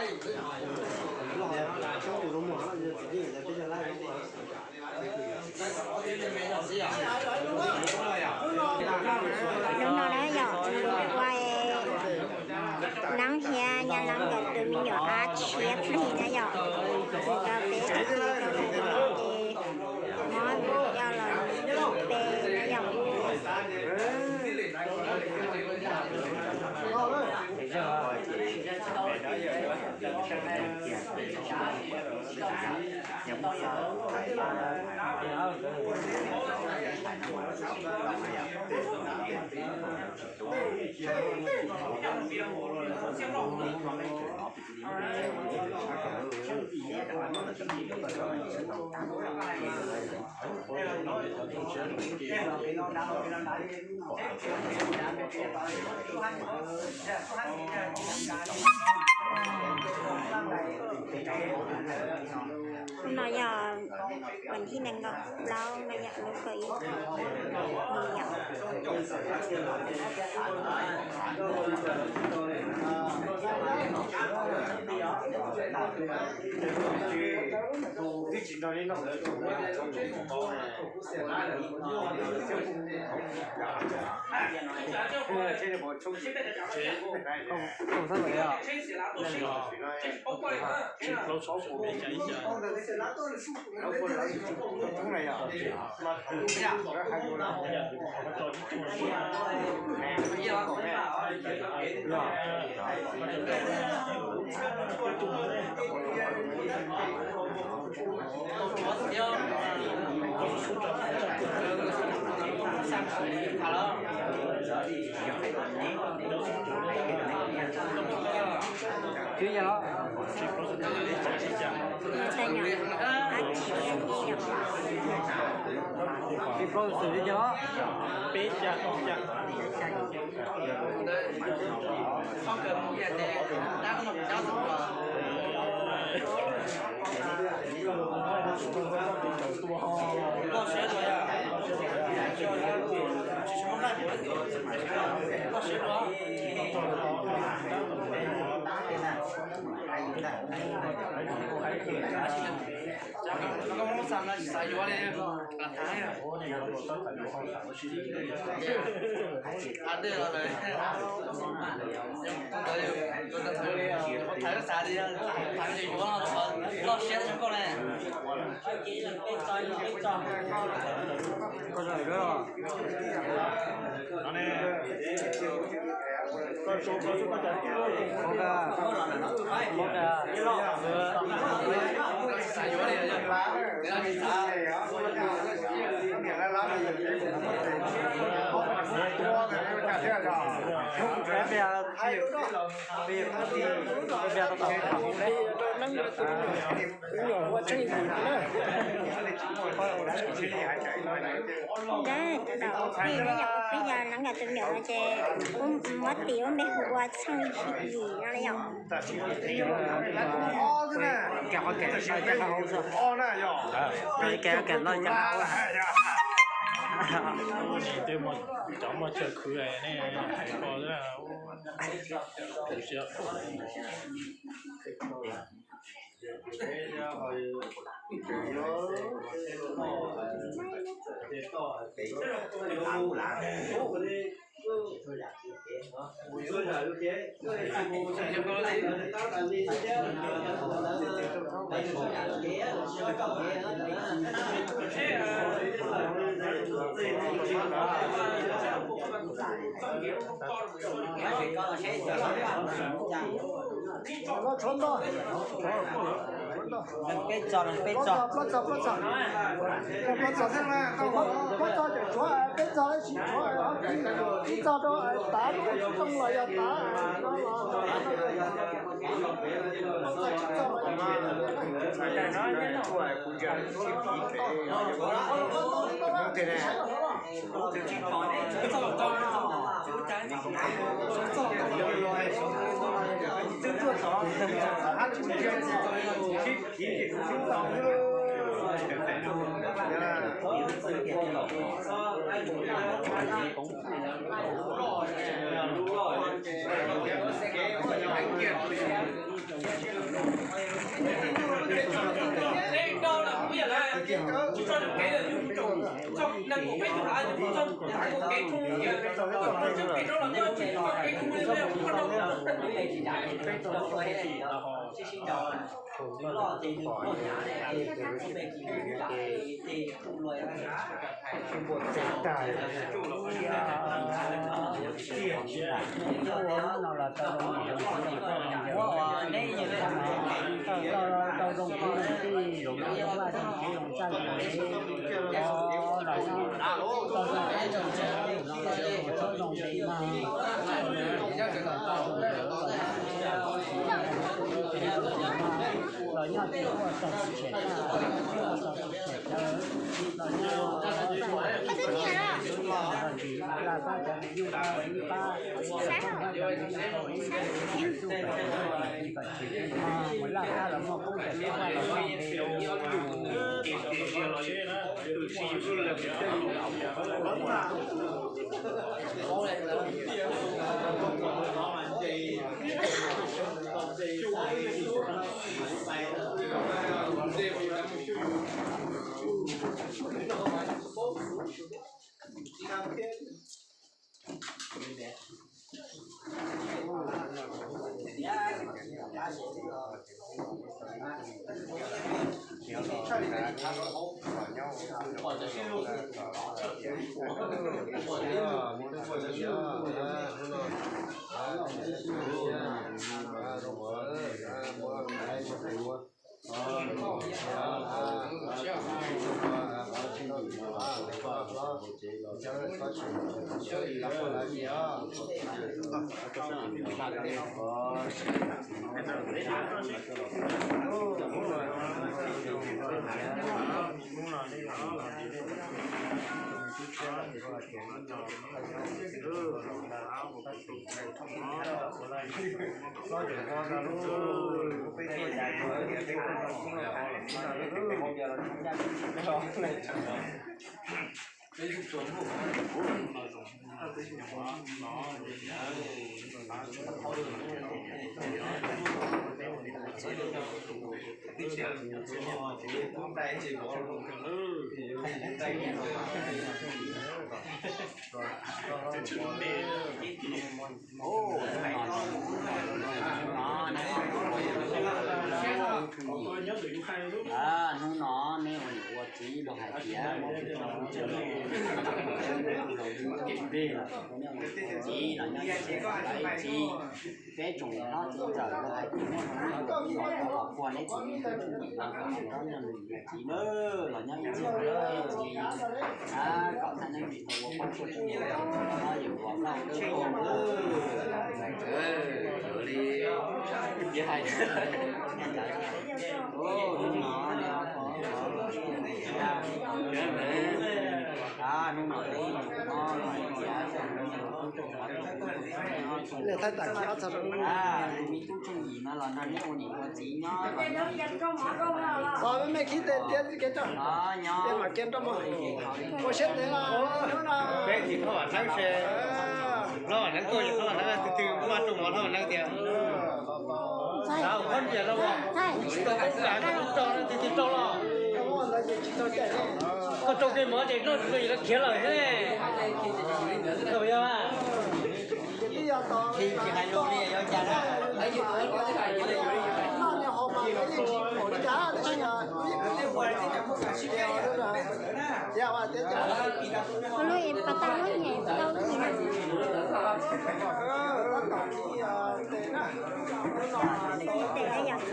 Hnub no na yom, ua neeb thiab nyab neeb nkawd tus me nyuam ab tshiab plig na yom, tus rau peb tag kis rau tus me nyuam ces muab coj los pe na yom. Hnub no yog vas thib nees nkaum plaub no yom, lub kaum ib hlis yom. Peb xya, Tus nyuam ua tsheej yim na. Ntawd tus tau ua plig na yom, ua plig yog neeb nkawd tus me nyuam no ces muab tis ua npe hu ua tsheej yim no na yom. Cov muaj chaw khwv nej hais ko xwb. Peb txog, peb txog. Peb txog thiab na, peb txog ces tshuav, peb txog ib tsis tshuav, ib txog rau tav rooj los yog tav no los. Tau zoo kwv zoo tij, zoo vaj zoo tsev, zoo txaj zoo txeg, los nyob tau zoo teb zoo chaw, txhob zoo li mag, los nyob tsis muaj txog tsis tshem tag, tsis muaj txog tsis tshem chaw, los nyob tsis muaj txog tsis tshem chaw, los ntsib laj pab cov me nyuj pab ib pab, mus laj pab los muaj koob tes, laj pab los muaj npe. Hnub no nej ua niam ua txiv los hais tias ua txiv los nyob ib txiv, peb tsoom niam hlob txiv ntxawm los hais tias muaj hluas nkauj los puag neb txiv, los nyob ib txiv, los nyob ib txiv, kom thaj neeb tsis tau ua poj tshuaj tshiab, yuav ua noj ua haus li. Hnub no, hnub no, me tub Tsheej Yim no los nrog neb ua niam ua txiv nyob. Os, me khib tes tiab kev tso, tes mam kiag nroj mog. Ua siab ntev los hnub no. Peb tsis hlob Vam Neeb se, hlob Vam Neeb tuaj, hlob Vam Neeb twg twg muaj rooj mov hlob Vam Neeb tiag. Xav ua khaub ncaws los, kuv tsis tau koob kas koj rau twg twg rau los. Koj rau kev mov ces noj tsis tau yim los khiav lawm thiab. Tsis hais lus li yuav cas na. Ua lub es pas tau lub nyem tau lub nyem na. Tes yog tes, yog tes.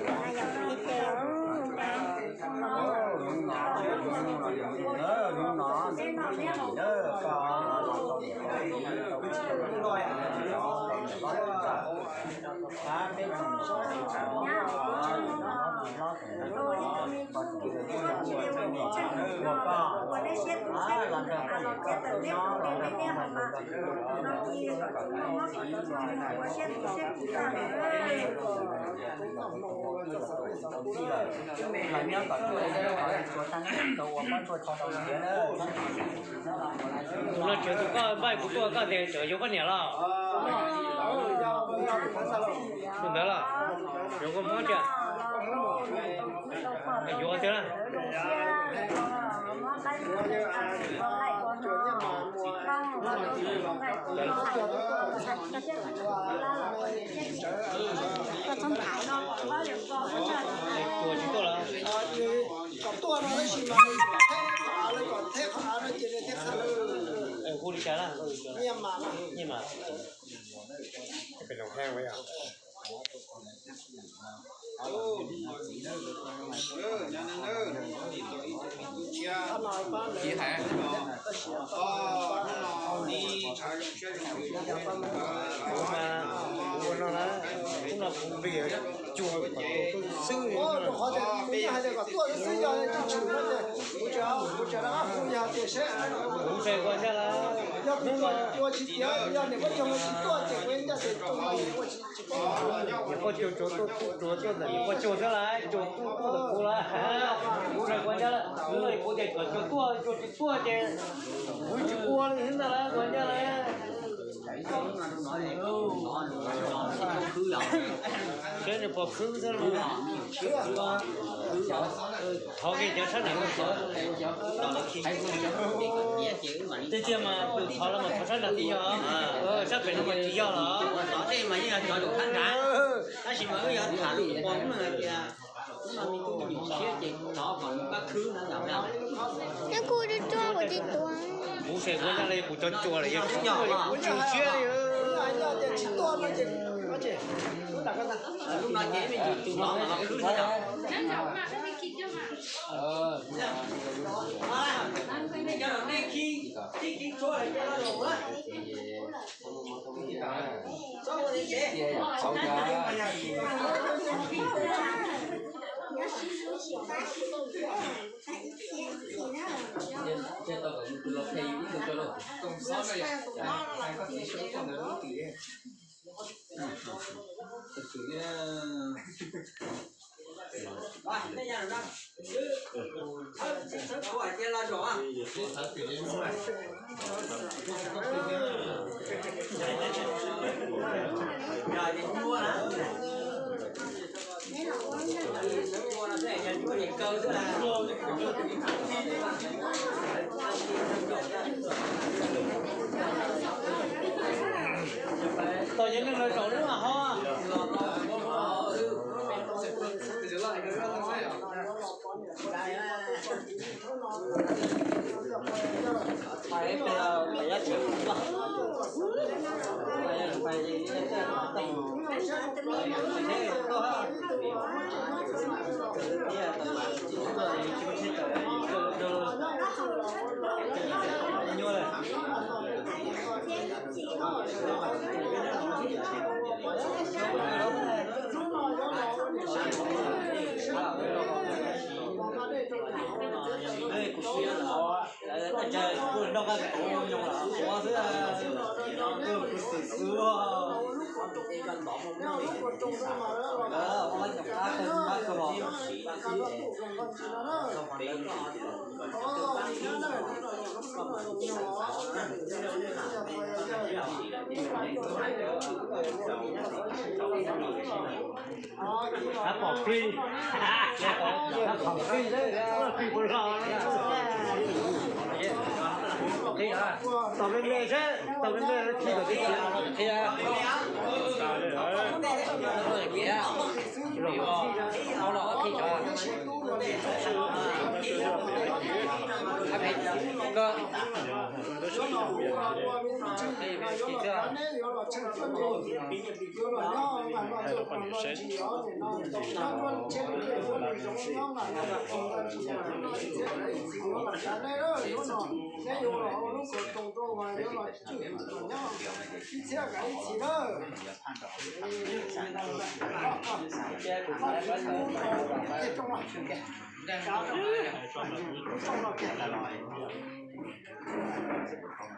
Tus no tsuav tus koj npaj kuv tuaj koj tias tseem yuav poj niam los? Tus ntawd los yuav kua muab tias yuav tiag na. Ua tsis tuaj los? Kom tuaj no tab sis mas kom theb qhov av no ces nws thiaj qha. Hu li cas na? Nyiaj Mas. Ua no na, hnub no kuv nqis cuag kom tua tuaj xwb. Rau qhov tias nws hais tias kom tuaj xwb, yog tsis tshwm no ces kuv tseem, kuv tseem rov qab hu yog tias seb kuv tseem ua thiab lawm. Yog kuv ua tsis tiav, yog niam pab yog tsis tuaj ces kuv ncaj ces tua ua tsis tsis tuaj. Niam poj cuag tsuav tuaj, tsuav tuaj ntawm niam poj cuag xwb lawm, tsuav tuaj tuaj ntawm kuv lawm. Kuv tseem ua thiab lawm, kuv tias kom tsuav tuaj, tsuav tsis tuaj ces kuv tsis ua li xwb ntag lawm, ua ncaj lawm. Seb nws puas khwb xwb. Thov kiag cov sab nram, tiag tiag mas tus thov los mas thov sab nram tib yog, sab pem no mas tsis yog los. Tab sis mas wb yuav tham lus pom hnub no hais tias hnub no me tub me nyuam tshiab ces thov kom nws pab khwb no. Nyob kuj tsuag kuv tsis tuav. Kuv se kuv ntag li kuv cov cua lawm yog tsis tuaj li kuv tsis siab li. Lub no ces me nyuam tus no los khwb thiab yom. Nej cov no nej khib, khib khib tshuab los ces los na. Txhob ua li ces. Tos yog neeg los zaum lub mas ho. Pom plig, pom plig, plig puas los. Tos me me seb, tos me me khi kom tib si qhia.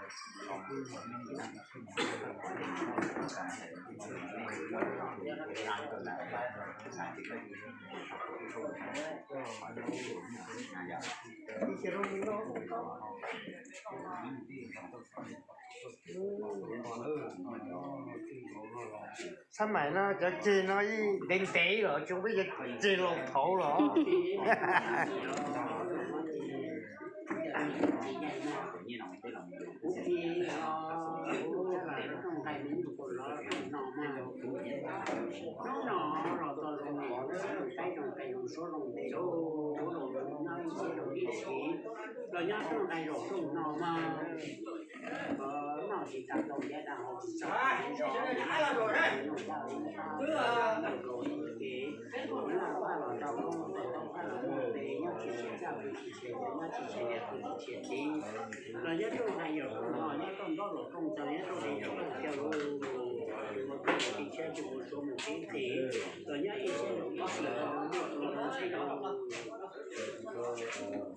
Xab maim no cov ceg no yeej ntev ntev los tsis peb cov ceg laus thaud los. Hnub no los tau zoo, zoo qaib zoo qe zoo suab zoo ntev, zoo zoo nyob ib siab zoo ib siab, los nyob rooj nqaij zaum rooj no mas noj tsis tau, zoo nyob dag haus tsis tau, zoo nyob dag haus tsis tau, noj tau los tau, tau los tau, nyob tsis tshiab txaj tsis tshiab, nyob tsis tshiab liaj tsis tshiab txiv, los nyob rooj nqaij zaum rooj no, nyob rooj nrob zaum rooj txog, nyob rooj nqaij zaum rooj xya, ua tsis tshiab tsis ua suav mus qib qis, los nyob ib siab zoo ib siab, muaj tus zoo sib zoo.